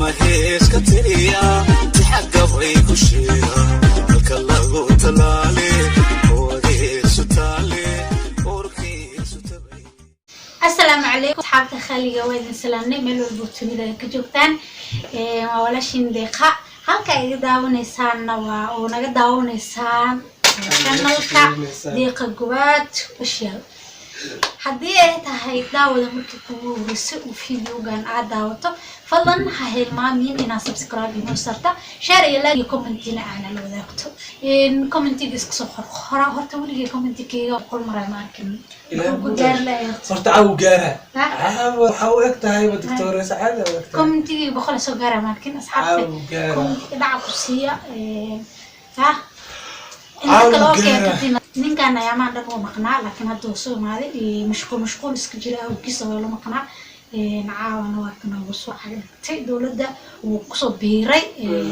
Ama heeska tiriya tixagabay ku sheega halka lagu talaale oodiisu taale urkiisu tabay. Asalaamu calaykum, asxaabta khaliga, waa idin salaamnay meel walbo dunida ay ka joogtaan. Waa walaashin Deeqa. Halka iga daawanaysaanna waa oo naga daawanaysaan channelka Deeqa Gobaad Official. Haddii ay tahay, daawada, markii kugu horreysay uu videogan aad daawato, fadlan ha hilmaamin inaad subscribe inoo sarta, share iyo like iyo commentina aana la wadaagto. Commentiga iska soo qorqora. Horta weligay commentikeyga 100 maray ma arkin. Ilaahay. Wuxuu ku gaari lahay horta. Horta caaw gaara. Ha? Caawa waxaa u eg tahay doctor Sacaada u eg tahay. Commentigii 100 soo gaara ma arkin, asxaabta. Caaw gaara. Commentiga dhaca ku siiya. Ha, inta Caaw kale oo gaara. keentay ninkan ayaamaan dhan uu maqnaa, laakiin hadda uu soo imaaday. Mashquul mashquul iska jira awgiisa waa la maqnaa. Caawana waa kan ugu soo cagdhigtay dowladda, wuu kusoo biiray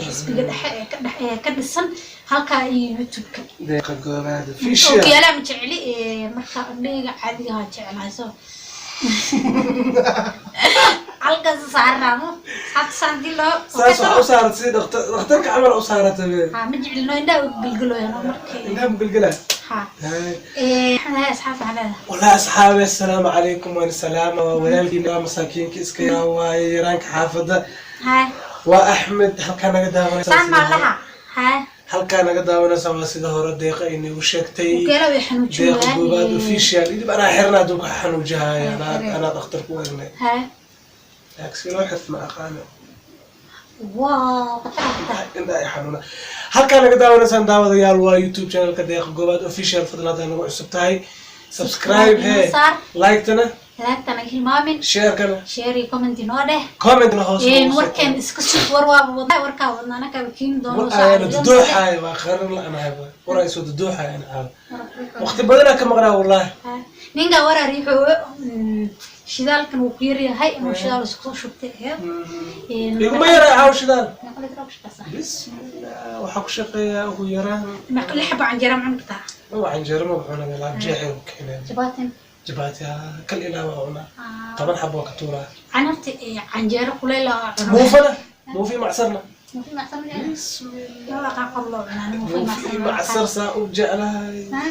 xisbiga dhexe ee ka dhex ee ka dhisan halkaa iyo YouTube-ka. Deeqa Goobaad Official. Ookiyaalaha ma jecli. Marka indhahayga caadiga ha jeclahay, so halkaas saarnaamo asxaabta saan dii loo Saas waxaa u saaratay sidii dhakhtarka camal u saaratay be. Ha, ma jeclino, indhaha u gelgeloyan oo markay Indhaha mugelgela. Ha. Waxaan leeyahay, asxaabta, waxaan leedahay: Wallahi asxaabi, assalaamu calaykum, waan salaama. Waa walaalkiina, waa masaakiinka iska yaa waaye, yaraanka xaafadda. Hay. Waa Axmed. Halkaa naga daawanaysaa Saan maa laha hay. Halkaa naga daawanaysaa waa sida hore Deeqa ay nagu sheegtay. Ukeela way Deeqa xanuujinayaan. Goobaad Official. Idib anaa xirna hadduu ka xanuujahaya, anaa dhakhtar ku egnay. Hay. Laakiin loo xirt ma aqaano. Waa qatar. Indha ay xanuuna. Halkaa naga daawanaysaan, daawadayaal, waa YouTube channelka Deeqa Goobaad Official. Fadlan haddaa nagu cusub tahay, subscribe he. Saar. Like-tana. Like-ta naga hilmaamin. Share-kana. Share iyo comment inoo dheh. Commentna hoos noogu soo Warkeen qor. Iska sug, war waaba wadnaa, warkaa wadnaana kaba keeni doono. War ayaana dudooxaaya, waa qaran la-nahay, war ay soo dudooxaaya caawa. Waqti badanaa ka maqnaa, wallahi. Ninka warar wuxuu shidaalkan wuu ku yaryahay, inuu shidaal isku soo shubtay aheyd. Iguma yaraa caawa shidaal. Meeqa litir oo ku shaqeysaa? Bismillah, waxaa ku shaqeeyaa ugu yaraan Meeqa, lix xabo canjeera ma cuni kartaa? Waa canjeero ma cunaa, laab jeexay u keeneen. Jabaatin? Jabaati kal ilaa waa cunaa, 10 xabo waa ka tuuraa. Can horta canjeero kuleyl oo cuno. Muufana, muufi macsarna. Muufi macsar ma jecel? Bismillah. Ma aqaan qof loo cunaa muufi. Muufi macsar saa u jeclahay. Ha?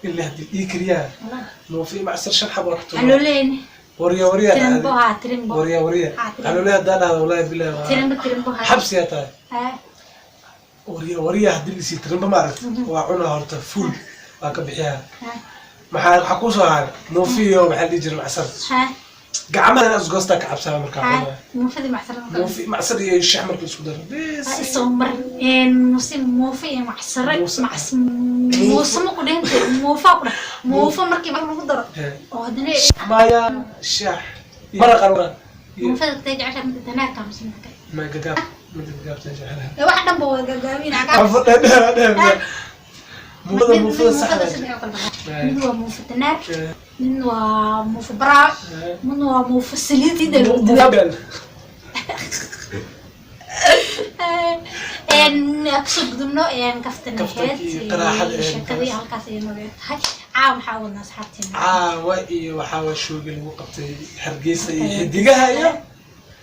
Ilaa haddii ii kariyaa muufi macsar, shan xabo waa ka tuuraa. Calooleyni. Warya warya. Tirimbo ha, tirimbo. Warya warya. Ha, tirimbo. Calooley haddaa dhahdo, wallahi bilahi waa Tirimbo, tirimbo ha. Xabsiyaa tahay. Ha. Warya warya, haddii lisii tirimbo, ma aragti, waa cunaa horta, fuul waa ka bixiyaa. Ha. Maxaa waxaa kusoo haray muufi iyo maxaa la dhihi jiray, macsar. Ha. Gacmaha isgoostaa ka cabsaa markaa Ha. cunaa. Muufadii macsarada. Muufi macsar iyo shax marka isku daro bes. Ha, isoo mar muuse muufe iyo macsare. Muuse. Muuse ma ku dhintay, muufa ku dheh, muufo markii mar lagu daro oo haddana Maya, shax maraqan. Muufada tay jecesha, midda danaarka mise midda kale? Ma gagaab, midda gagaabta jecelahay. Ee wax dhan ba waa gagaabin. Afa dheer dheer muufada, muufada saxda. Mid waa muufo danaar, midna waa muufo baraac, midna waa muufo saliid lagu dubay. Kasoo gudubno kaftan aheyd. Kaftankii qaraaxada ahayd. Sheekadii halkaas ay nooga tahay. Caawa maxaa wadnaa asxaabteena? Caawa iyo waxaa waa shoogi lagu qabtay Hargeysa iyo xidigaha, iyo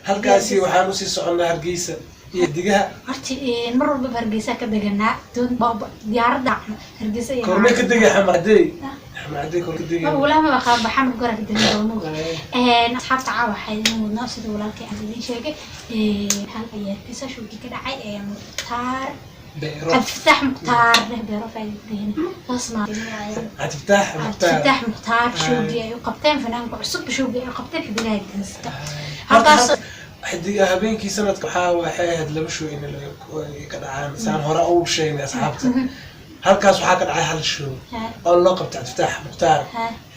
halkaasi waxaan usii soconnaa Hargeysa iyo xidigaha. Horta mar walbaba Hargeysa ka deganaa, doon diyaaradda Hargeysa iyo Kormay ka degay Xamar Cadey, Xamar Cadey kor ka degay. Walahi ma qaba, Xamar gora ka degan doono. Asxaabta, caawa waxaa idin wadnaa, sida walaalkay aan idin sheegay, hal ayaa Hargeysa showgii ka dhacay ee Mukhtaar. Beero. Cabdifataax Mukhtaar leh beero faa'iideen taas ma Cabdifataax Mukhtaar. Cabdifataax Mukhtaar showgii ay u qabteen, fanaanka cusub showgii ay u qabteen xidigaha geeska halkaas. Xidiga habeenkii sanadka waxay ahayd laba show in ay ka dhacaan, saan hore ugu sheegnay asxaabta. Halkaas waxaa ka dhacay hal show oo loo qabtay Cabdifataax Mukhtaar,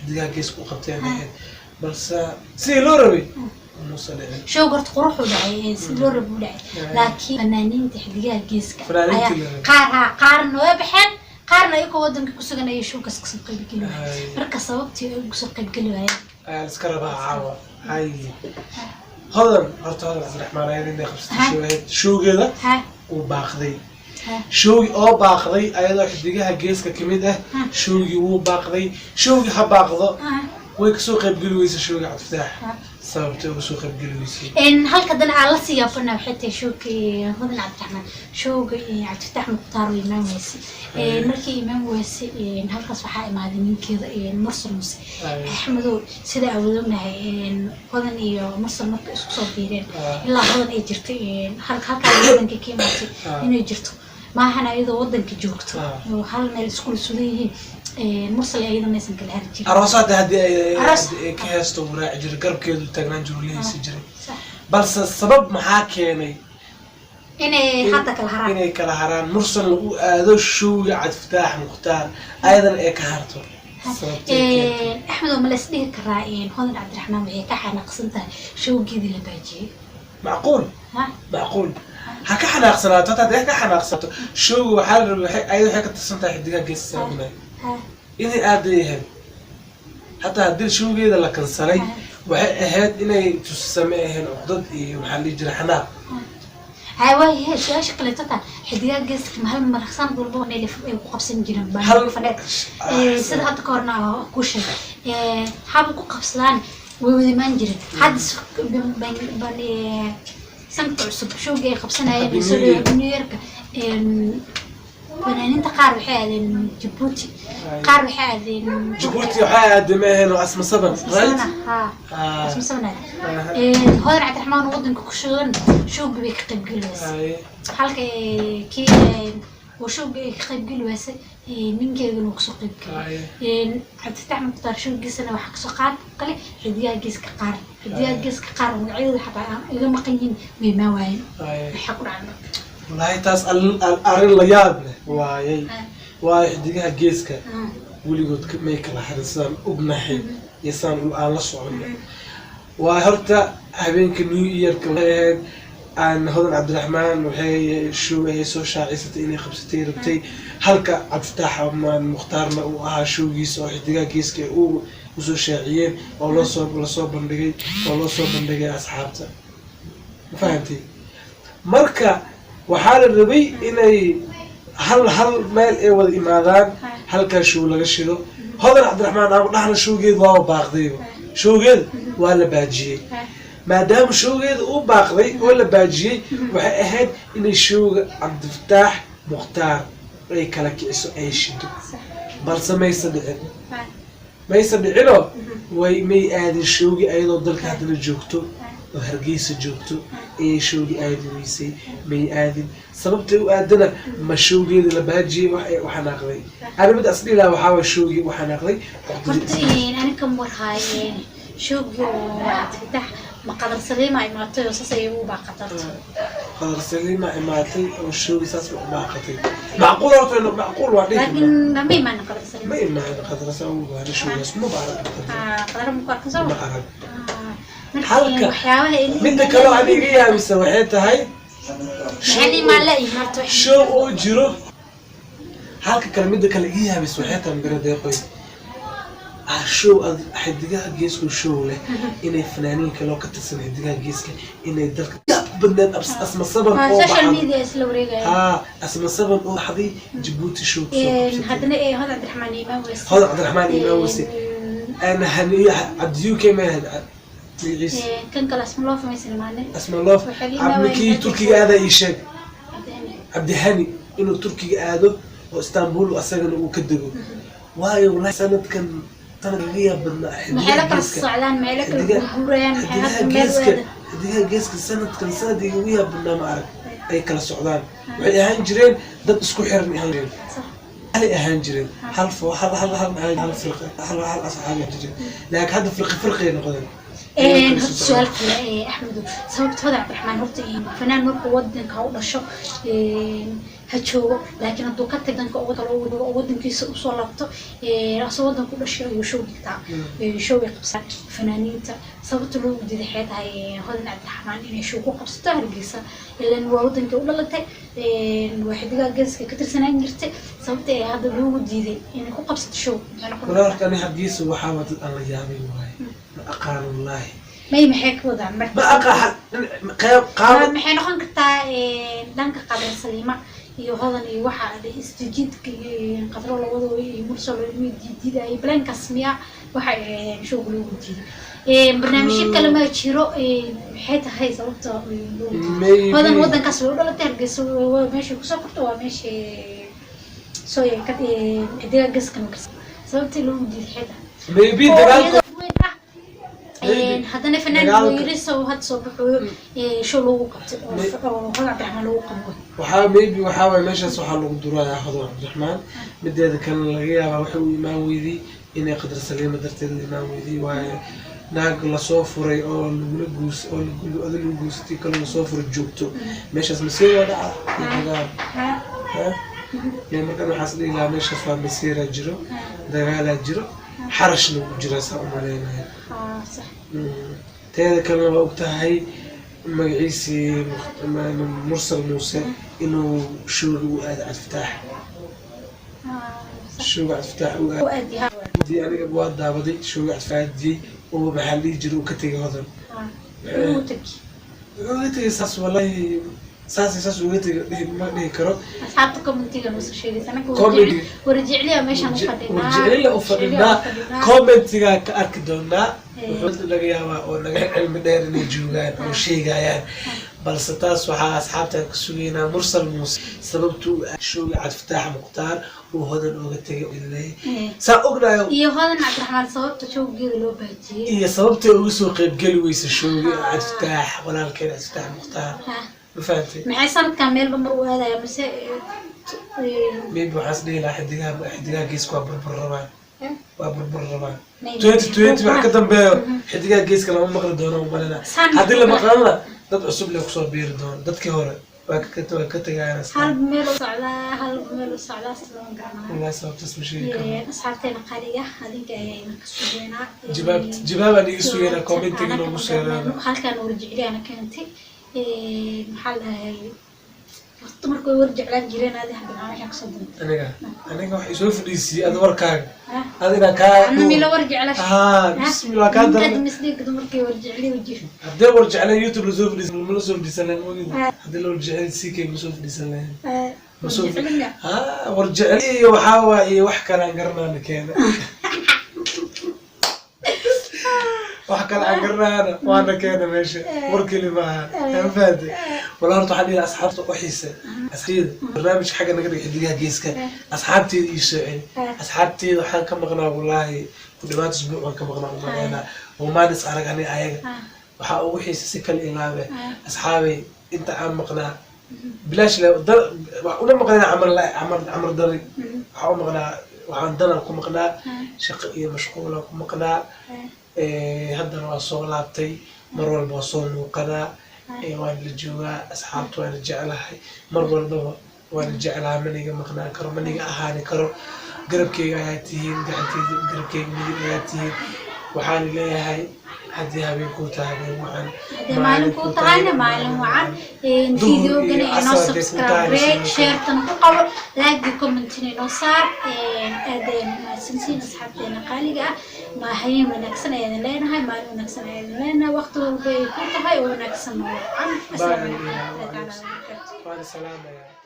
xidigaha geeska u qabteen ahayd, balse sidii loo rabay muusan dhicin. Showga horta quruxuu dhacay, si loo rabo u dhacay, laakiin fanaaniinta xidigaha geeska Fanaaniintii ayaa la rabay. Qaar ha, qaarna way baxeen, qaarna iyagoo wadanka ku sugan ayay showgaas kasoo qaybgeli waayeen. Ay. Marka sababtii ay ugu soo qaybgeli waayeen Ayaa la iska rabaa caawa. Hay, Hodan horta, Hodan Cabdiraxmaan ayada inay qabsatay show ahayd, showgeeda uu baaqday. Showgii oo baaqday ayadoo xidigaha geeska kamid ah, showgii wuu baaqday. Showgii ha baaqdo, way kasoo qaybgeli weysa showgii Cabdifataax. Sababtay uga soo qaybgeli weysay? Halka dan aan la sii yaabana waxay tahay showgii Hodan Cabdiraxmaan, showga Cabdifataax Mukhtaar oo imaan weysay. Markii imaan weysay, halkaas waxaa imaaday ninkeeda, Mursal Muse. Axmedow, sida aan wada ognahay, Hodan iyo Mursal marka isku soo biireen, ilaa Hodan ay jirtay, halkaa wadanka ka imaatay inay jirto maahana, iyadoo wadanka joogto oo hal meel iskula sugan yihiin, Mursal iyada maysan kala hari jirin. Aroosaada haddii ay Aroos. haddii ay ka heesto uu raaci jiray, garabkeedu taagnaan jiru, la heesi jiray. Sax. Balse sabab maxaa keenay inay hadda kala haraan? Inay kala haraan, Mursalna uu aado showga Cabdifataax Mukhtaar, ayadana ay ka harto, sababtay keentay? Axmed, oo ma la is dhihi karaa Hodan Cabdiraxmaan waxay ka xanaaqsan tahay showgeedii la baajiyey? Macquul. Ha. Macquul, ha ka xanaaqsanaato. Hataa hadday ka xanaaqsanaato, showga waxaa la rabay ayada waxay ka tirsan tahay Xidigaha Geeska saabunay inay aaday ahayd. Hataa haddii showgeeda la kansalay, waxay ahayd inay tusame ahayn cuqdad iyo, maxaa la dhihi jiray, xanaaq. Hay, waayahay. Su-aasha kaleeto taa, Xidigaha Geeska ma hal mar sanad walba meel ay ku qabsan jireen fadheed? Sida hadda ka horna ku sheegay, haba ku qabsadaan, way wada imaan jireen. Hadda sanadka cusub showga ay qabsanayeen Happy soo New Year. Happy New Year-ka, fanaaniinta qaar waxay aadeen Jabuuti, qaar waxay aadeen Jabuuti waxaa aaday ma ahayn oo Asma Saban, right? Ha. Asma Saban aadeen. Hodan Cabdiraxmaan oo wadanka ku sugan showga bay ka qaybgeli waysay. Halka kii oo showga ay ka qaybgeli waysay, ninkeedana uu kasoo qaybgalay. Cabdifatax Mukhtaar showgiisana waxaa kasoo qaad kale Xidigaha Geeska qaar. Xidigaha Geeska qaar oo magacyadooda xataa aan iga maqan yihiin way imaan waayeen. Maxaa ku dhacay marka? Wallaahi taas arrin la yaab leh waayay. Waayo, Xidigaha Geeska weligood may kala harin, sidaan ognahay iyo sidaan aan la soconno. Waa horta habeenka New Yearka waxay ahayd aan Hodan Cabdiraxmaan waxay show ay soo shaacisatay inay qabsatay rabtay, halka Cabdifataax Mukhtaarna uu ahaa showgiisa oo Xidigaha Geeska ay usoo shaaciyeen oo loosoo lasoo bandhigay oo loo soo bandhigay asxaabta. Ma fahantay? Marka waxaa la rabay inay hal hal meel ay wada imaadaan, halkaa show laga shido. Hodan Cabdiraxmaan aan dhahna, showgeed waaba baaqdayba, showgeed waa la baajiyey. Maadaama showgeeda uu baaqday oo la baajiyey, waxay ahayd inay showga Cabdifataax Mukhtaar ay kala kiciso, ay shido, balse maysa dhicin, maysa dhicinoo way may aadin showgi. Ayadoo dalka haddana joogto oo Hargeysa joogto ayay showgi aadi weysay. May aadin. Sababtay u aadana ma showgeeda la baajiyey wax ay u xanaaqday? Arrimada asdhihi lahaa waxaa waay showgii u xanaaqday. Horta aniga warhaay showgii oo Cabdifatax ma Qadar Saliima imaatay oo saas ayay ugu baaqatarto? Qadar Saliima imaatay oo showgi saas u baaqatay, macquul horta macquul waa dhihi karnaa. Laakiin lama imaan Qadar Saliima. Ma imaan Qadar Saliima, showgaas ma arag Qadar. Qadar ma ku arkan soo Ma arag. Marka Halka waxyaabaha ay midda kaloo aan iga yaabisa waxay tahay maxay imaan la imaarto? Show oo jiro halka kale. Midda kale iga yaabisa waxay tahay, magara deeqoy, show ad Xidigaha Geesku show leh inay fanaaniin kaloo ka tirsan Xidigaha Geeska inay dalka yaab badneed. Asma Saban oo social baxday media isla wareegaya. Haa, Asma Saban oo baxday Jabuuti show kusoo qabsatay. Haddana Hodan Cabdiraxmaan imaan weyse. Hodan Cabdiraxmaan imaan weyse. Ana haniya Cabdi UK ma ahayd magaciisa? Kan kale Asma Loof maysan imaanin. Asma Loof. Waxay la imaan Cabdikii waayeen. Turkiga aadaa ii sheeg. Cabdihani. Cabdihani inuu Turkiga aado oo Istanbul asagana uu ka dego. Waayo, wallahi sanadkan sanad laga yaab badnaa. Maxay la Xidigaha kala Geeska socdaan? Maxay la kala gurgurayaan? Maxay Xidigaha hadda meel Geeska waada? Xidigaha Geeska sanadkan sanadii ugu yaab badnaa ma arag ay kala socdaan. Waxay ahaan jireen dad isku xiran ahaan jireen, halay ahaan jireen, hal fo hal hal hal hal hal firqa, hal hal asxaab ahaan jireen, laakiin hadda firqi firqay noqdeen. Horta su-aal kale, Axmedo, sababta Hodan Cabdiraxmaan horta fanaan markuu wadanka u dhasho ha joogo, laakiin hadduu ka tag danka uga kale oo wadankiisa usoo laabto, asoo wadanka u dhashay ayuu show dhigtaa, show ay qabsaan fanaaniinta. Sababta loogu diiday waxay tahay Hodan Cabdiraxmaan inay show ku qabsato Hargeysa? Ilan waa wadankii u dhalatay, waa Xidigaha Geeska ka tirsanaan jirtay. Sababta ee hadda loogu diiday inay ku qabsato show maxay noqon Walaa kartaa? Horta ani Hargeysa waxaa waa dad aan la yaabay waaye. Ma aqaan wallaahi. May, maxay ka wadaan marka? Ma aqaan qayb qaab. Maxay noqon kartaa dhanka Qadar Saliima? Iyo Hodan iyo waxa isjiidka iyo Qadro labadooda iyo Mursal iyo diidayay blankas miya waxa showga loogu diiday. Barnaamijyo kale ma jiro? Maxay tahay sababta loogu diiday? Maybe. Hodan wadankaas way u dhalatay, Hargeysa waa meeshay kusoo kortay, waa meeshay soo ka xidiga gaskan. Sababtii loogu diiday maxay tahay? Maybe oo dagaalka iyadoo weyn ah. Maybe. Haddana fanaan Dagaalka- yiri soo hadda soo baxooyo show loogu qabtay oo Hodan Cabdiraxmaan loogu qabo. Waxaa maybe waxaa waay meeshaas waxaa lagu durayaa Hodan Cabdiraxmaan. Mideeda kalena laga yaabaa waxay u imaan weydii inay Qadar Saliima darteed u imaan weydii, waayo naag lasoo furay oo lagula guurs oo adi lagu guursatay kale lasoo furay joogto meeshaas, masiir waa dhaca iyo dagaal. Ha? Ya, markan waxaas dhihi lahaa meeshaas waa masiiraa jiro, dagaalaa jiro, xarashna wuu jiraa, saa u malaynaya. Haa, sax. Teeda kalena waa ogtahay magaciisii Mursal Muuse inuu showga u aado Cabdifataax. Haa, sax. Showga Cabdifataax uu U aad aad yahay. Aniga waa daawaday showga Cabdifataax aadiyey oo maxaa la dhihi jiray uu ka tegay Hodan. Haa, uu tagi. Wuxuu uga tegay saas, wallahi saas iyo saas uga tegay dhihi ma dhihi karo. Asxaabta commentiga noo soo sheegaysa anaga. Comedy. Warjecliya meeshaan u fadhinaa. Warjeclila u fadhinaa, commentigaa ka arki doonaa. Wuxuu laga yaabaa oo naga cilmi dheer inay joogaan oo sheegayaan, balse taas waxaa asxaabtaan ka sugaynaa Mursal Muuse sababtu uu showga Cabdifataax Mukhtaar uu Hodan ooga tegay saa ognayo. Iyo Hodan Cabdiraxmaan sababta showgeeda loo baajiyey. Iyo sababtay uga soo qeybgeli weysa showga Cabdifataax, walaalkeen Cabdifataax Mukhtaar. Ma fahantay? Maxay sanadkan meelba mar u aadaya mise Maybe waxaas dhihi lahaa xidigaha geeska waa burbur rabaan, waa burbur rabaan. Maybe. 2020 wax ka dambeeyo xidigaha geeska lama maqli doono umalena. Haddii la maqlana dad cusub le kusoo biiri doono, dadkii hore waa ka tegayaan. Hal meel u socdaa, hal meel u socdaa, lama garanayo. Wallahi sababtaas ma sheegi karno. Asxaabteena qaaliga, adinka ayayna ka sugeynaa. Jawaab jawaabaan iga sugeynaa, commentiga noogu sheegaana. Halkaan warjecliyaana keentay. Maxaa la dhahay, horta marka way war jeclaan jireen, adi hadda maxaa meesha kasoo doontay? Aniga waxay soo fadhiisiyey ada warkaaga ada inaan kaa Ana mila war jecla. Haa, bismillah, kaa daran. Misdhiga dumarkii war jecliyo jir. Haddii war jeclay YouTube lasoo fadhiisan ma la soo fadhiisan lahayn, ogid? Haddii la war jeclay CK ma soo fadhiisan lahayn. Ma soo War jecliya. Haa, war jecel iyo waxaa waa iyo wax kale aan garanaana keena, wax kale aan garanaana waana keena meesha, war keli maaha, ma fahantay? Wala horta waxaan dhihi asxaabta u xiisa asxaabteyda barnaamijka xagga naga dhigay xidigaha geeska, asxaabteyda ii soo celi. Asxaabteyda waxaan ka maqnaa wallaahi ku dhawaad usbuuc waan ka maqnaa umaleynaa oo maalis arag ani ayaga waxaa ugu xiisa si kale ilaabe. Asxaabay, inta aan maqnaa bilaash le uma maqnaa camal camal camal dari waxaa u maqnaa, waxaan danaan ku maqnaa, shaqo iyo mashquulaan ku maqnaa. Haddana waa soo laabtay, mar walba waa soo muuqanaa. Waan la joogaa asxaabta, waana jeclahay, mar walbaba waana jeclahay, maniga maqnaan karo, maniga ahaani karo. Garabkeyga ayaa tihiin, gacanteyda garabkeyga midig ayaa tihiin. Waxaan leeyahay haddii habeen kuu tahay habeen wacan. Haddii maalin kuu tahayna maalin wacan. Duhur Videogana iyo inoo casar hadday kuu subscribe tahayna rate, sidoo kale. sharetan ku qabo, like, commentina inoo saar. Aad ayaan umahadsantihiin asxaabteena qaaliga ah. Maahayin wanaagsan ayaan leenahay, maalin wanaagsan ayaan leenahay, waqti walba ay ku tahay oo wanaagsan oo wacan. Asalaamu calaykum waraxmatullahi tacaala wabarakaatu. Waan salaamayaa.